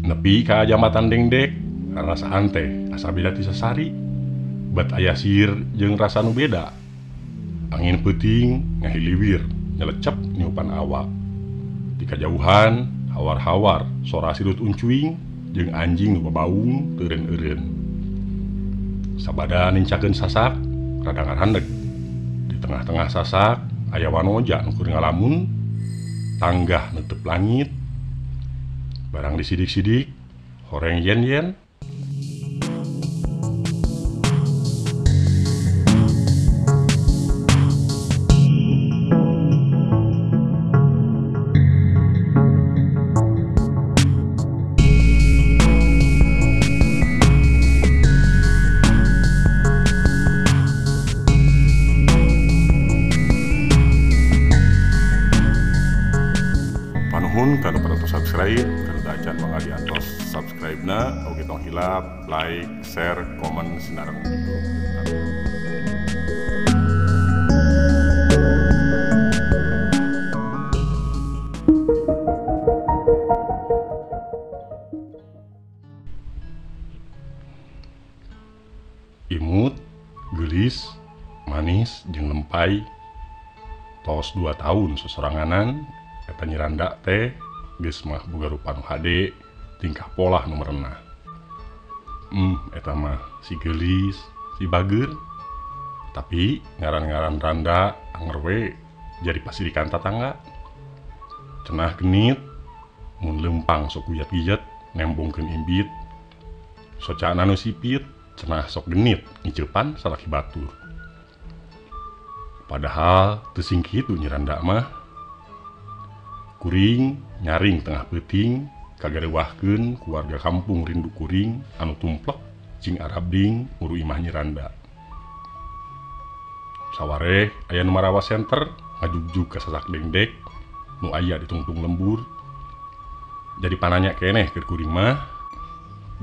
Nepi ka jambatan dengdek, rarasaan teh asa beda ti sasari. Bet aya sihir jeung rasa nu beda. Angin peuting ngahiliwir nyelecep niupan awak. Di kajauhan hawar-hawar sora sirut uncuing jeung anjing nu babaung teureun-eureun. Sabada nincakeun sasak rada ngahandeg. Di tengah-tengah sasak aya wanoja nu keur ngalamun, tanggah neuteub langit. Barang disidik-sidik, horeng yen-yen. Panuhun kanu parantos subscribe, kanu acan mangga diantos subscribe-na, oge tong hilap, like, share, komen, sinareng video. Imut, geulis, manis, jeung lempai. Tos 2 tahun sosoranganan, eta nyiranda teh geus mah boga rupa nu hade, tingkah polah nu merenah. Eta mah si geulis, si bageur. Tapi ngaran-ngaran randa anger we jadi pasirikan tatangga. Cenah genit, mun leumpang sok guyat-giyet nembongkeun imbit. Socana nu sipit, cenah sok genit ngiceupan salaki batur. Padahal teu sing kitu nyiranda mah. Kuring nyaring tengah peuting kagarewahkeun keluarga kampung rindu kuring anu tumplek cing arabding uru imah nyiranda. Sawareh aya nu marawa senter ngajugjug ka sasak dengdek nu aya di tungtung lembur. Jadi pananya keneh keur kuring mah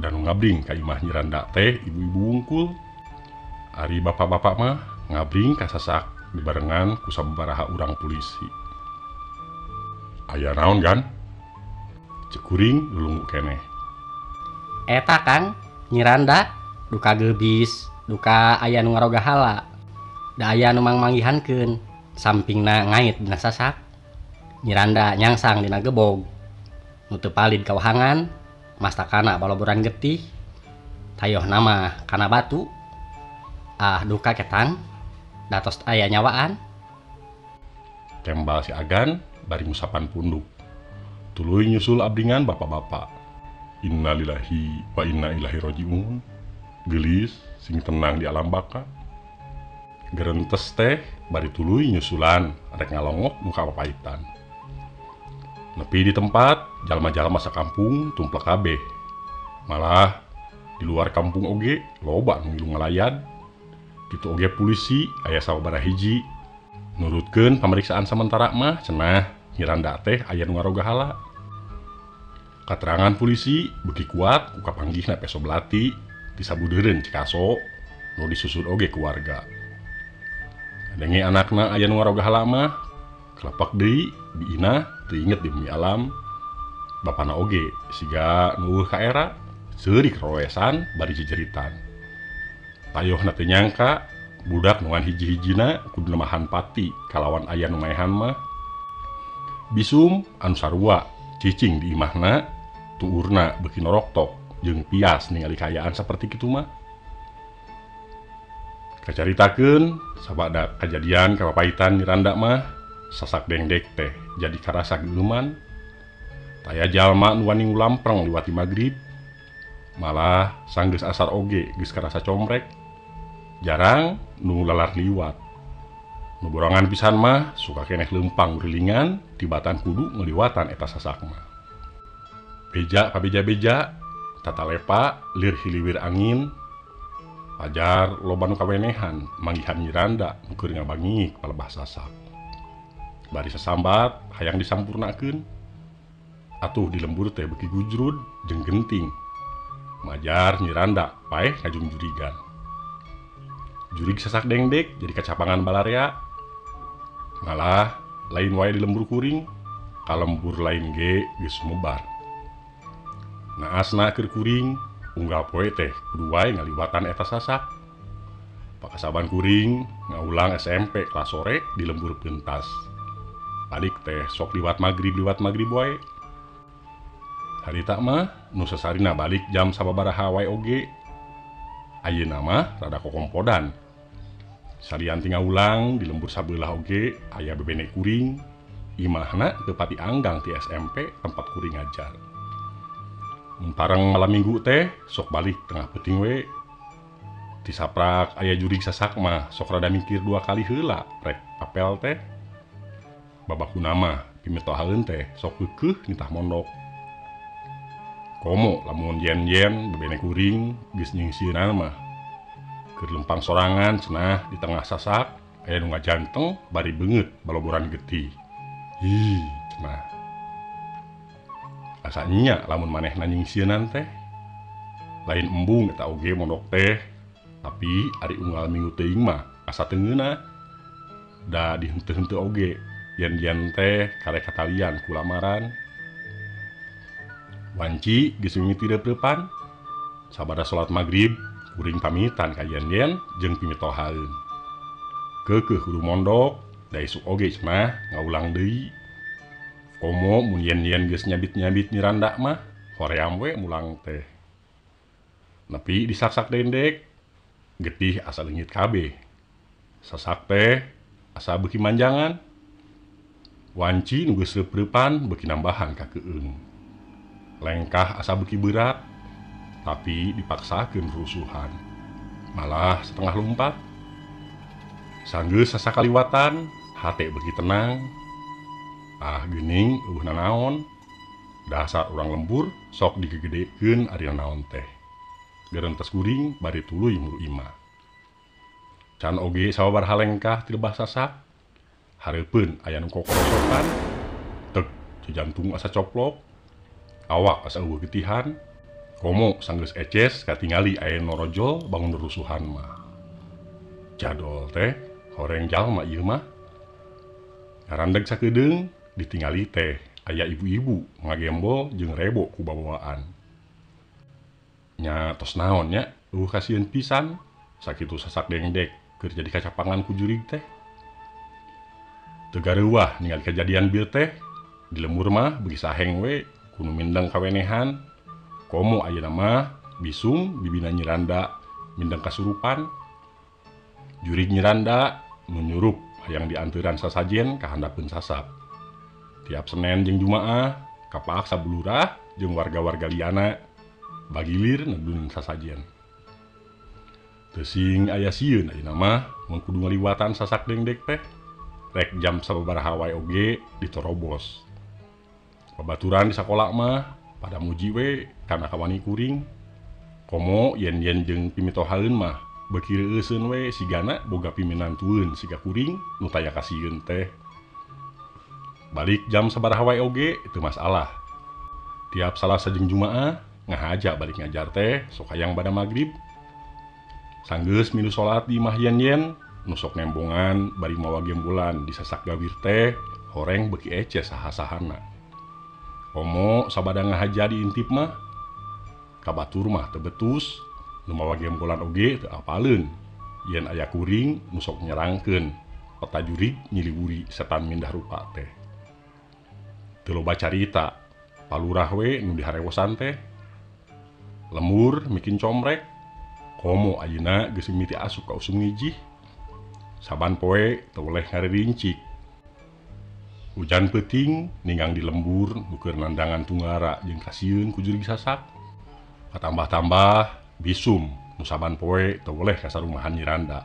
dan nu ngabring ka imah nyiranda teh ibu-ibu wungkul. Ari bapak-bapak mah ngabring ka sasak dibarengan ku sababaraha urang polisi. Aya naon gan? Cek kuring lulungu keneh. Eta Kang, nyiranda duka geubis, duka aya nu ngaroga hala. Da aya nu mangmanggihankeun, sampingna ngait dina sasak. Nyiranda nyangsang dina gebog. Nu teu palid kawahangan, mastakana baloboran getih. Tayohna mah kana batu. Ah duka ketang, datos aya nyawaan. Tembal si Agan bari ngusapan punduk. Tuluy nyusul abringan bapak-bapak. Innalillahi wa inna ilaihi rajiun. Geulis sing tenang di alam baka. Gerentes teh bari tuluy nyusulan rek ngalongok muka papaitan. Nepi di tempat jalma-jalma sakampung tumplek kabeh. Malah di luar kampung oge loba nu ngilu ngalayad. Kitu oge polisi aya sababaraha hiji. Nurutkeun pameriksaan sementara mah cenah nyiranda teh aya nu ngaroga hala. Katerangan polisi beuki kuat ku kapanggihna peso belati di sabudeureun Cikaso nu disusul oge ku warga. Denge anakna aya nu ngaroga hala mah kelepak deui biinah teu inget di bumi alam. Bapana oge siga nu eueuh ka era seurik roesan bari jejeritan. Tayohna teu nyangka budak nu ngan hiji-hijina kudu nemahan pati kalawan aya nu maehan mah. Bisum anu sarua cicing di imahna tuurna beuki noroktok jeung pias ningali kaayaan saperti kitu mah. Kacaritakeun sabada kajadian kapapaitan nyiranda mah sasak dengdek teh jadi karasa geuman. Taya jalma nu wani ngulampreng liwat di magrib, malah sanggeus asar oge geus karasa comrek. Jarang nu lalar liwat. Nu borongan pisan mah suka keneh leumpang ngurilingan tibatan kudu ngeliwatan eta sasak mah. Beja pabeja-beja, tata lepa lir hiliwir angin. Pajar loba nu kawenehan manggihan nyiranda nu keur ngabangik palebah sasak. Bari sasambat hayang disampurnakeun. Atuh di lembur teh beuki gujrud jeung genting. Majar nyiranda paeh ngajungjurigan. Jurig sasak dengdek jadi kacapangan balarea. Malah lain wae di lembur kuring, ka lembur lain ge geus sumebar. Naasna keur kuring unggal poe teh kudu wae ngaliwatan eta sasak. Pakasaban kuring ngaulang SMP kelas sore di lembur pentas. Balik teh sok liwat magrib wae. Harita mah nu sasarina balik jam sababaraha wae oge. Ayeuna mah rada kokompodan. Salian ti ngaulang di lembur sabelah oge aya bebene kuring. Imahna teu pati anggang ti SMP tempat kuring ngajar. Mun pareng malam minggu teh sok balik tengah peuting we. Ti saprak aya jurig sasak mah sok rada mikir dua kali heula rek apel teh. Babakuna mah pimitohaeun teh sok keukeuh nitah mondok. Komo lamun yen-yen bebene kuring geus nyingsieunan mah. Keur lempang sorangan cenah di tengah sasak aya nu ngajanteng bari beungeut baloboran getih. Hi, cenah. Asa nya lamun manehna nyingsieunan teh. Lain embung eta oge mondok teh, tapi ari unggal minggu teuing mah asa teu ngeunah. Da dihenteu-henteu oge yen-yen teh karek katalian ku lamaran. Wanci geus mimiti reup-reupan. Sabada salat magrib kuring pamitan ka yen-yen jeung pimitohaeun. Keukeuh kudu mondok, da isuk oge cenah ngaulang deui. Komo mun yen-yen geus nyabit-nyabit nyiranda mah hoream we mulang teh. Nepi disaksak dendek, getih asa leungit kabeh. Sasak teh asa beuki manjangan. Wanci nu geus reup-reupan beuki nambahan ka keueung. Lengkah asa beuki berat, tapi dipaksakeun rusuhan. Malah setengah lumpat. Sanggeus sasakaliwatan, hate beuki tenang. Ah geuning eueuh nanaon. Dasar urang lembur sok digegedekeun ari nanaon teh. Gerentes kuring bari tuluy muru imah. Can oge sababaraha lengkah ti lebah sasak. Hareupeun aya nu kokorosokan. Tek jantung asa coplok. Awak asa eueuh getihan. Komo sanggeus eces katingali aya norojol bangun rusuhan mah. Jadol teh horeng jalma ieu mah. Ngarandeg sakedeung ditingali teh aya ibu-ibu ngagembol jeung rebo ku babawaan. Nya tos naon nya eueuh kasieun pisan sakitu sasak dengdek keur jadi kacapangan ku jurig teh. Teu gareuwah ningali kajadian bieu teh di lembur mah beuki saheng we ku nu mindeng kawenehan. Komo ayeuna mah bisung bibina nyiranda mindeng kasurupan. Jurig nyiranda nu nyurup hayang dianteuran sasajen ka handapeun sasak. Tiap Senen jeung Jumaah kapaksa bulurah jeung warga-warga liana bagilir nedun sasajen. Teu sing aya sieun ayeuna mah mun kudu ngaliwatan sasak dengdek teh. Rek jam sababaraha wae oge ditorobos. Babaturan di sakola mah pada muji we kana kawani kuring. Komo yen-yen jeung pimitohaeun mah beuki reueuseun we sigana boga piminantueun siga kuring nu taya kasieun teh. Balik jam sabaraha wae oge teu masalah. Tiap Salasa jeung Jumaah ngahaja balik ngajar teh sok hayang bada magrib. Sanggeus milu salat di imah yen-yen nu sok nembongan bari mawa gembolan di sasak gawir teh horeng beuki ece saha-sahana. Komo sabada ngahaja diintip mah kabatur mah teu betus, nu mawa gembolan oge teu apaleun. Yen aya kuring nu sok nyerangkeun peta jurig nyiliwuri setan mindah rupa teh. Teu loba carita, palurah we nu diharewosan teh. Lembur mikin comrek, komo ayeuna geus mimiti asup ka usum ngijih. Saban poe teu weleh ngaririncik. Hujan peuting ninggang di lembur nu keur nandangan tunggara jeung kasieun ku jurig sasak. Katambah-tambah bisum nu saban poe teu weleh ka sarumahan nyiranda.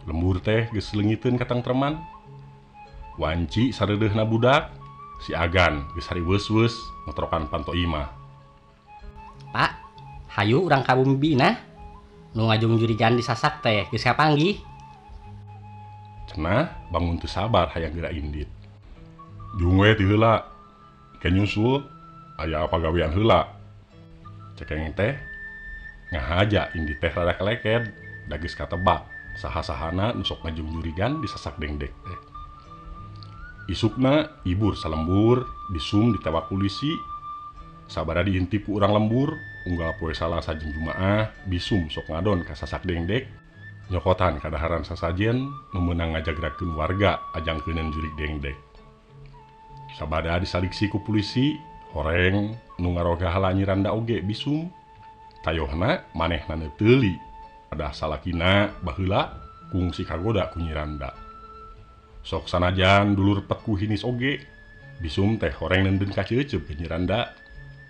Lembur teh geus leungiteun katengtreman. Wanci sareudeuhna budak, si Agan geus hariweus-weus ngetrokan panto imah. Pak, hayu urang ka bumi Binah. Nu ngajung jurigan di sasak teh geus kapanggih. Cenah bangun teu sabar hayang geura indit. Jung we ti heula, ke nyusul aya apa gawean heula. Cekeng teh ngahaja indit teh rada keleked, da geus katebak saha-sahana nu sok ngajung jurigan di sasak dengdek teh. Isukna ibur salembur disum ditewak polisi. Sabada diintip ku urang lembur, unggal poe Salasa jeung Jumaah, Bisum sok ngadon ka sasak dengdek, nyokotan kadaharan sasajen nu meunang ngajagrakeun warga ajang keuneun jurig dengdek. Sabada disaliksi ku polisi, horeng nu ngarogahala Nyi Randa oge Bisum. Tayohna manehna neuteuli, pada salakina baheula kungsi kagoda ku Nyi Randa. Sok sanajan dulur pet ku hinis oge, Bisum teh horeng neundeun kaceuceup ke Nyi Randa,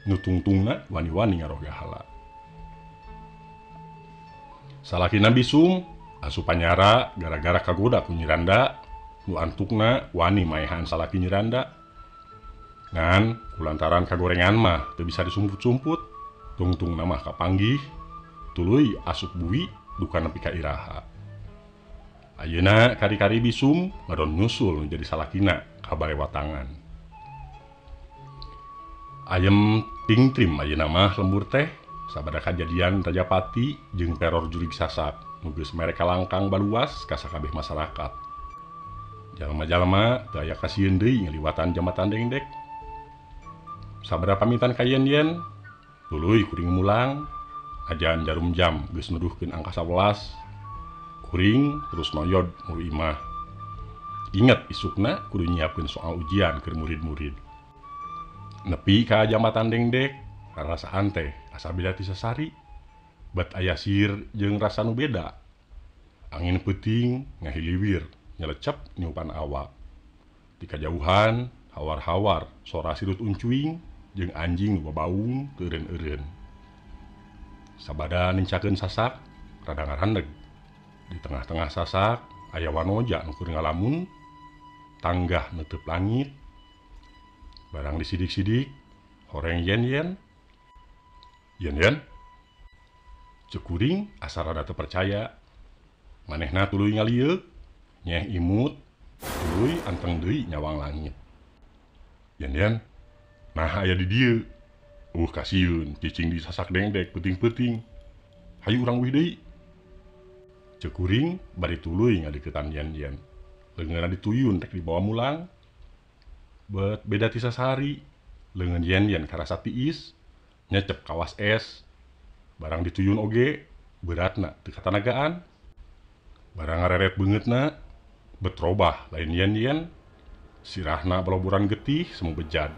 nu tungtungna wani-wani ngarogahala. Salakina Bisum asup panyara gara-gara kagoda ku Nyi Randa, nu antukna wani maehan salaki Nyi Randa. Ngan kulantaran kagorengan mah teu bisa disumput-sumput, tungtungna mah kapanggih, tuluy asup bui duka nepi ka iraha. Ayeuna kari-kari Bisum ngadon nyusul nu jadi salakina ka balewatangan. Ayem tingtrim ayeuna mah lembur teh sabada kajadian Rajapati jeung teror jurig sasak nu geus mere kalangkang baluas ka sakabeh masyarakat. Jalma-jalma teu aya kasieun deui ngaliwatan jambatan dengdek. Sabada pamitan ka yen-yen, tuluy kuring mulang, ajan jarum jam geus nuduhkeun angka 11. Kuring terus noyod muru imah. Inget isukna kudu nyiapkeun soal ujian keur murid-murid. Nepi ka jambatan dengdek, rarasaan teh asa beda ti sasari. Bet aya sir jeung rasa nu beda. Angin peuting ngahiliwir, nyelecep niupan awak. Di kajauhan hawar-hawar sora sirut uncuing jeung anjing nu babaung teu eureun-eureun. Sabada nincakeun sasak, rada ngarandeg. Di tengah-tengah sasak aya wanoja nu keur ngalamun, tanggah neuteub langit. Barang disidik-sidik, horeng yen-yen. Yen-yen, ceuk kuring asa rada teu percaya. Manehna tuluy ngalieuk, nyeh imut, tuluy anteng deui nyawang langit. Yen-yen, nah aya di dieu. Kasieun cicing di sasak dengdek peuting-peuting. Hayu urang uih deui. Ceuk kuring bari tuluy ngadeuketan yen-yen. Leungeunna dituyun rek dibawa mulang. Bet beda ti sasari, leungeun yen-yen karasa tiis, nyecep kawas es. Barang dituyun oge, beratna teu katanagaan. Barang ngareret beungeutna, bet robah lain yen-yen. Sirahna baloburan getih semu bejad.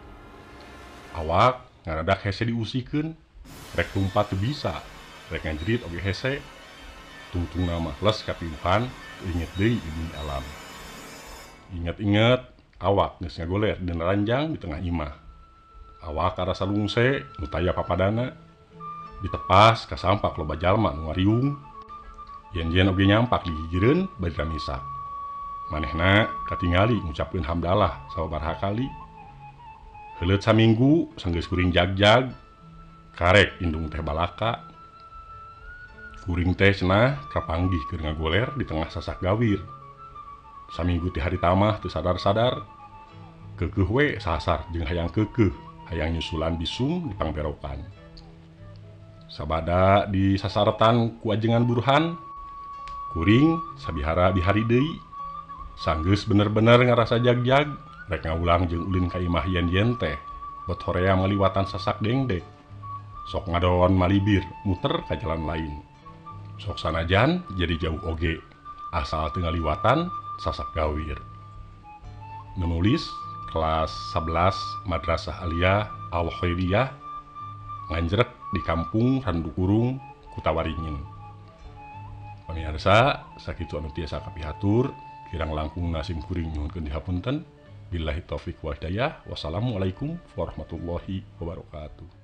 Awak ngaradak hese diusikeun, rek lumpat teu bisa, rek ngajerit oge hese. Tungtungna mah les kapiuhan, teu inget deui ibuni alam. Inget-inget awak geus ngagoler dina ranjang di tengah imah. Awak karasa lungse nu taya papadana. Ditepas kasampak loba jalma nu ngariung. Yen-yen oge nyampak digigireun bari ramisak. Manehna katingali ngucapkeun hamdalah sababaraha kali. Heuleut saminggu sanggeus kuring jagjag, karek indung teh balaka. Kuring teh cenah kapanggih keur ngagoler di tengah sasak gawir. Saminggu ti hari tamah teu sadar-sadar, keukeuh we sasar jeung hayang keukeuh, hayang nyusulan Bisum di pangberokan. Sabada di sasaretan ku ajengan Burhan, kuring sabihara bihari deui. Sanggeus bener-bener ngarasa jagjag, rek ngawulang jeung ulin ka imah yen-yen teh, bet horea ngaliwatan sasak dengdek. Sok ngadon malibir muter ka jalan lain. Sok sanajan jadi jauh oge, asal teu ngaliwatan sasak gawir. Menulis kelas 11 Madrasah Aliyah Al-Khairiyah, Nganjrek di Kampung Randukurung, Kutawaringin. Pamirsa, sakitu anu tiasa kapihatur, kirang langkung nasim kuring nyuhunkeun dihapunten. Billahi taufik wal hidayah. Wassalamualaikum warahmatullahi wabarakatuh.